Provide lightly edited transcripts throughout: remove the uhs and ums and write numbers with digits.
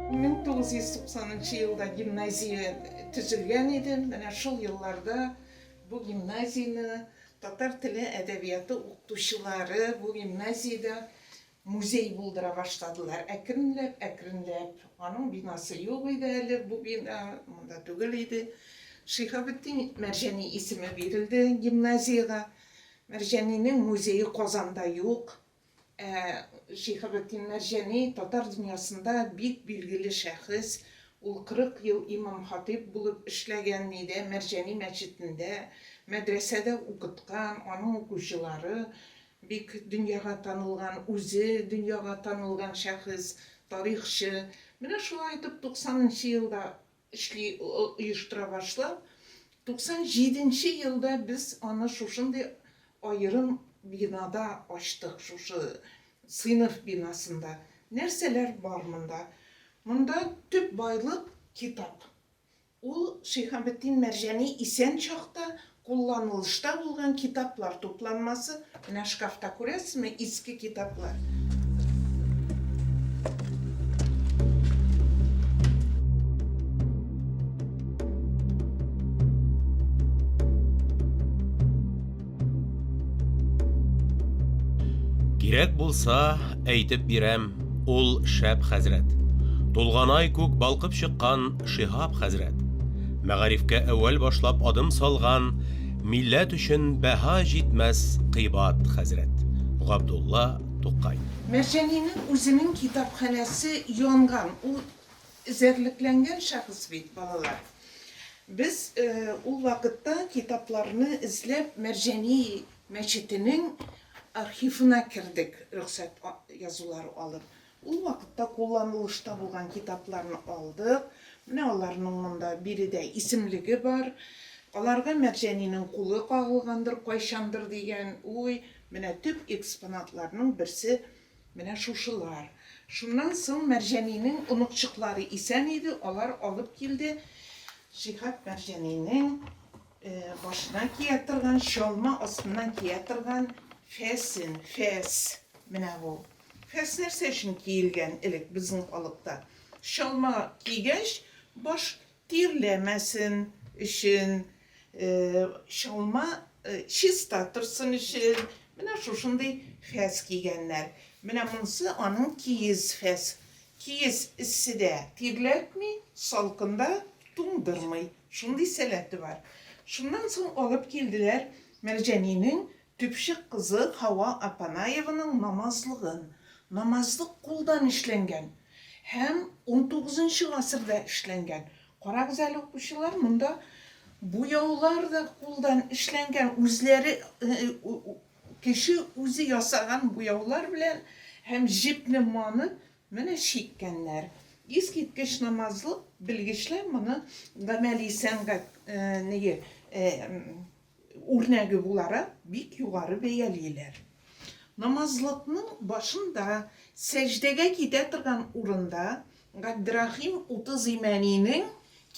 1990 нчы елда гимназия төзелгән иде. Менә шул елларда бу гимназияне татар теле, әдәбияты укытучылары бу гимназиядә музей булдыра башладылар. Әкренләп, әкренләп. Аның бинасы юк иде әле, бу бина монда түгел иде. Шиһабетдин Мәрҗани исеме бирелде гимназиягә. Мәрҗанинең музее Казанда юк. Ә Шиһабетдин Мәрҗани татар дөньясында бик билгеле шәхес. Ул 40 ел имам-хатыйб булып эшләгән, нидә, Мәрҗани мәчетендә, мәдрәсәдә укыткан, аның укучылары бик дөньяга танылган, үзе дөньяга танылган шәхес, тарихчы. Менә шулай итеп 90 нчы елда эшли, оештыра башлап, 97 нче елда без аны шушындый аерым бинада ачтык, шушы сыйныф бинасында. Нәрсәләр бар монда? Монда төп байлык, китап. Ул Шиһабетдин Мәрҗани исән чакта кулланылышта булган китаплар тупланмасы. Менә шкафта күрәсезме, иске китаплар. Кирәк булса, әйтеп бирәм, ул шәп хәзрәт. Тулган ай күк балкып чыккан Шиһап хәзрәт. Мәгарифкә әүвәл башлап адым салган, милләт өчен бәһа җитмәс кыйбат хәзрәт. Габдулла Тукай. Мәрҗанинең үзенең китапханәсе янган, ул Эзәрлекләнгән шәхес бит, балалар. Без ул вакытта китапларны эзләп Мәрҗани мәчетенең архивына кердек, рөхсәт язулары алып. Ул вакытта кулланылышта булган китапларны алдык. Менә аларның монда биредә исемлеге бар. Аларга Мәрҗанинең кулы кагылгандыр кайчандыр дигән уй. Менә төп экспонатларның берсе Менә шушылар. Шуннан соң Мәрҗанинең оныкчыклары исән иде, алар алып килде Шиһап Мәрҗанинең башына кия торган, чалма астыннан кия торган фәсен, фәс. Менә бу. Фәс нәрсә өчен киелгән элек безнең халыкта? Чалма кигәч, баш Тирләмәсен өчен, чалма чиста торсын өчен менә шушындый фәс кигәннәр. Менә монысы аның киез фәс. Киез эсседә тирләтми, салкында туңдырмый. Шундый сәләте бар. Шуннан соң алып килделәр Мәрҗанинең төпчек кызы Һава Апанаеваның намазлыгын. Намазлык кулдан эшләнгән. Һәм унтугызынчы гасырда эшләнгән. Карагыз әле, укучылар, монда буяулар да кулдан эшләнгән, үзләре кеше үзе ясаган буяулар белән һәм җепне манып, менә чиккәннәр. Искиткеч намазлык, белгечләр моны гамәли сәнгать ние үрнәге буларак бик югары бәялиләр. Намазлыкның башында, сәҗдәгә китә торган урында Габдрәхим 30 Имәнинең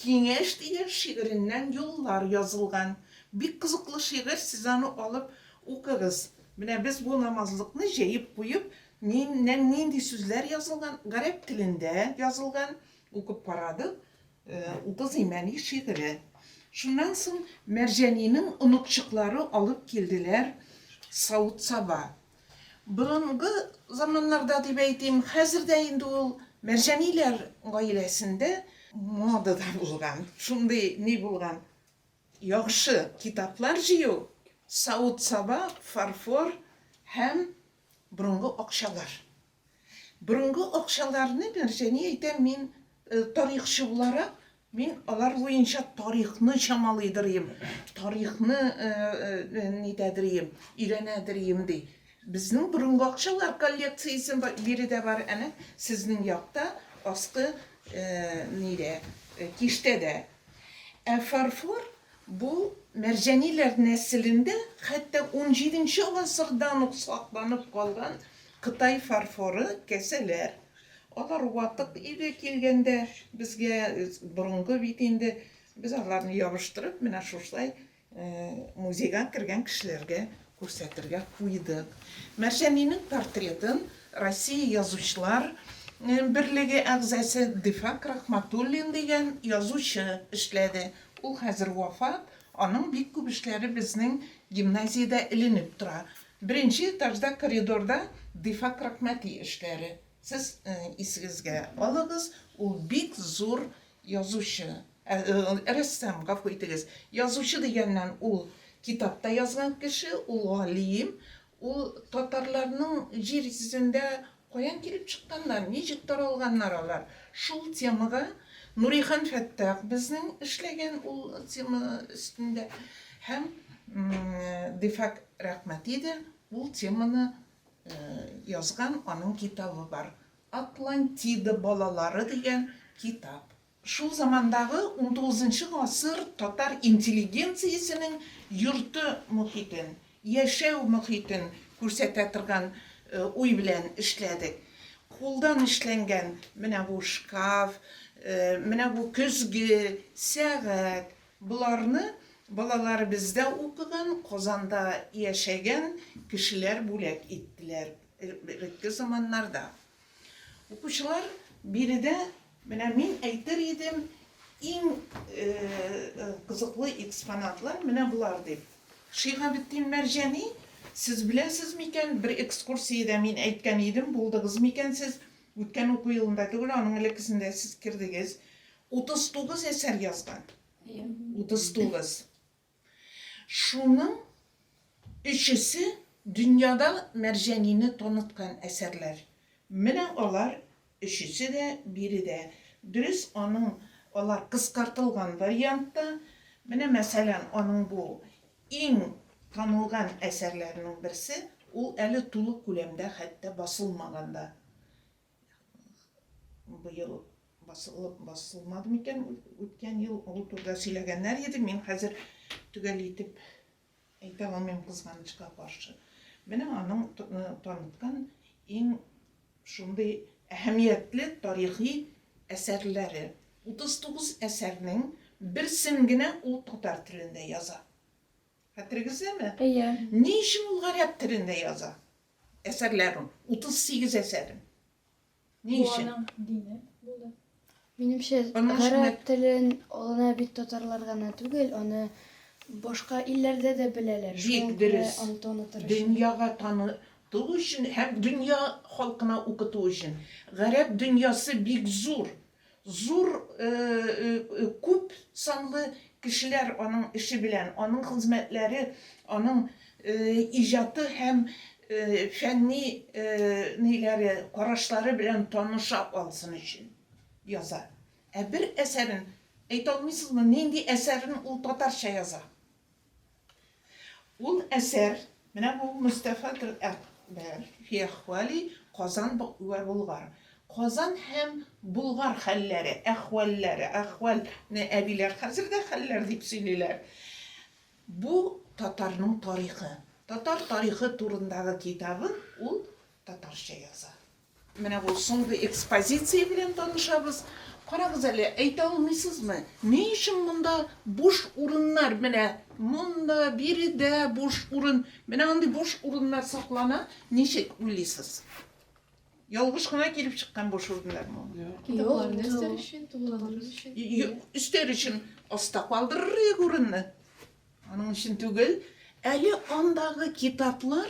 Киңәш дигән шигыреннән юллар язылган. Бик кызыклы шигырь, сез аны алып укыгыз. Менә без бу намазлыкны җәеп куеп, ниннән нинди сүзләр язылган, гарәп телендә язылган, укып карадык. 30 Имәни шигыре. Шуннан соң Мәрҗанинең оныкчыклары алып килделәр савыт-саба. Борынгы заманнарда дип әйтим, хәзер дә инде ул Мәрҗаниләр гаиләсендә модада булган, шундый ни булган, яхшы китаплар җыю, савыт-саба, фарфор һәм борынгы акчалар. Борынгы акчаларны, Мәрҗани әйтә, мин тарихчы буларак, мин алар буенча тарихны чамалыйдырыем, тарихны нитәдерием, өйрәнәдерием, ди. Безнең борынгы акчалар коллекциясе биредә бар, әнә сезнең якта, аскы нидә, киштәдә. Ә фарфор бу Мәрҗаниләр нәселендә хәтта унҗиденче гасырдан ук сакланып калган Кытай фарфоры кәсәләр. Алар ватык иде килгәндә безгә, борынгы бит инде. Без аларны ябыштырып, менә шушылай музейга кергән кешеләргә күрсәтергә куйдык. Мәрҗанинең портретын Россия язучылар берлеге әгъзасы Дифак Рахматуллин дигән язучы эшләде. Ул хәзер вафат, аның бик күп эшләре безнең гимназиядә эленеп тора. Беренче этажда коридорда Дифак Рахмати эшләре. Сез исегезгә алыгыз, ул бик зур язучы, рәссам, гафу итегез. Язучы дигәннән, ул китап та язган кеше, ул галим, ул татарларның җир йөзендә каян килеп чыкканнар, ничек таралганнар алар, шул темага Нурихан Фәттах безнең эшләгән ул тема өстендә һәм Дифак Рәхмәти дә ул теманы язган, аның китабы бар. Атлантида балалары дигән китап. Шул замандагы унтугызынчы гасыр татар интеллигенциясенең йорты мохитен, яшәү мохитен күрсәтә торган уй белән эшләдек. Кулдан эшләнгән менә бу шкаф, менә бу көзге, сәгать, боларны балалар бездә укыган, Казанда яшәгән кешеләр бүләк иттеләр элекке заманнарда. Укучылар, биредә менә мин әйтер идем, иң кызыклы экспонатлар менә болар дип. Шиһабетдин Мәрҗани, сез беләсез микән, бер экскурсиядә мин әйткән идем, булдыгыз микән сез, үткән уку елында түгел, аның элеккесендә сез кердегез, 39 әсәр язган. 39. Шуның өчесе дөньяда Мәрҗанине таныткан әсәрләр. Менә алар өчесе дә биредә. Дөрес, аның алар кыскартылган вариантта. Менә, мәсәлән, аның бу иң танылган әсәрләренең берсе, ул әле тулы күләмдә хәтта басылмаган да. Быел басылып басылмады микән, үткән ел ул турыда сөйләгәннәр иде. Мин хәзер төгәл итеп әйтә алмыйм, кызганычка каршы. Менә аның таныткан иң шундый әһәмиятле тарихи әсәрләре. 39 әсәрнең берсен генә ул татар телендә яза. Хәтерегездәме? Әйе. Ни өчен ул гарәп телендә яза? Әсәрләрен, 38 әсәрен. Ни Бу өчен? аның дине булды. Минемчә, Аның өчен гарәп телен аны бит татарлар гына түгел, аны башка илләрдә дә беләләр. Бик Шуңа күрә дөрес. аны танытыр өчен. Дөньяга таныту өчен һәм дөнья халкына укыту өчен. Гарәп дөньясы бик зур. Зур күп санлы кешеләр аның эше белән, аның хезмәтләре, аның иҗаты һәм фәнни ниләре, карашлары белән таныша алсын өчен яза. Ә бер әсәрен, әйтә алмыйсызмы, нинди әсәрен ул татарча яза? Ул әсәр, менә бу Мөстәфадел әхбар фи әхвали Казан вә Болгар. Казан һәм Болгар хәлләре, әхвәлләре, әхвәл не әбиләр хәзер дә хәлләр дип сөйлиләр. Бу татарның тарихы. Татар тарихы турындагы китабын ул татарча яза. Менә бу соңгы экспозиция белән танышабыз. Карагыз әле, әйтә алмыйсызмы, ни өчен монда буш урыннар, менә монда, биредә буш урын, менә андый буш урыннар саклана, ничек уйлыйсыз? Ялгыш кына килеп чыккан буш урыннармы ул? Юк, Китапларны өстәр өчен, тулыландыру өчен. Өстәр өчен аста калдырыр идек урынны. Аның өчен түгел. Әле андагы китаплар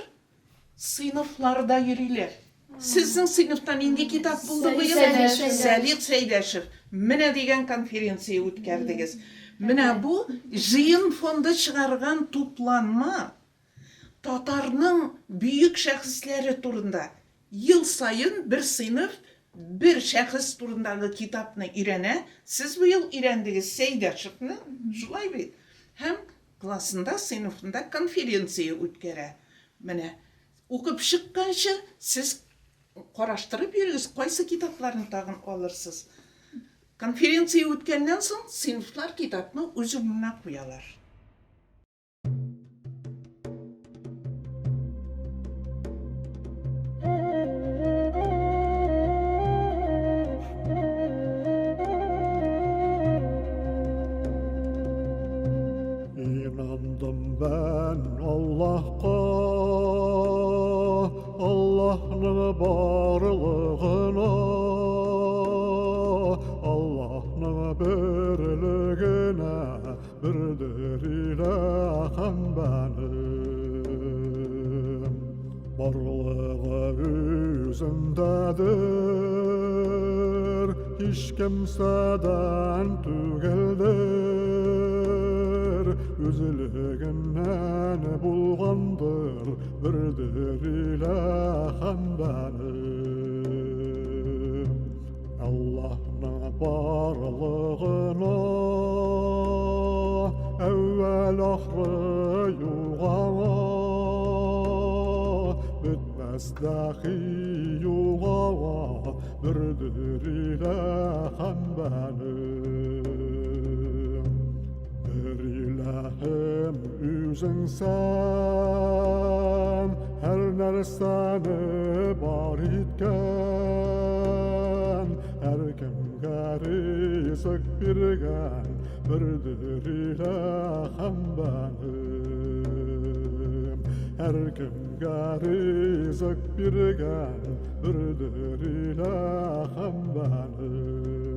Сыйныфларда йөриләр. Сезнең сыйныфта нинди китап булды быел? Сәлих Сәйдәшев. Менә дигән конференция үткәрдегез. Менә бу Җыен фонды чыгарган тупланма татарның бөек шәхесләре турында. Ел саен бер сыйныф бер шәхес турындагы китапны өйрәнә. Сез быел өйрәндегез Сәйдәшевны, шулай бит? Һәм Классында, сыйныфында конференция үткәрә. Менә укып чыкканчы сез караштырып йөрегез, кайсы китапларны тагын алырсыз. Конференция үткәннән соң сыйныфлар китапны үз урынына куялар. Инандым бән Аллаһка, Аллаһның барлыгына. Бердер илаһым бәнем. Барлыгы үзендәдер, һич кемсәдән түгелдер. Үзлегеннән булгандыр, бердер илаһым бәнем. Аллаһның барлыгына әүвәл ахры юк аңа, бетмәс дәхи юк аңа, бердер илаһым бәнем. Бер илаһым үзең сән, һәр нәрсәне бар иткән, һәркемгә ризык биргән, бердер илаһым бәнем. Һәркемгә ризык биргән, бердер илаһым бәнем.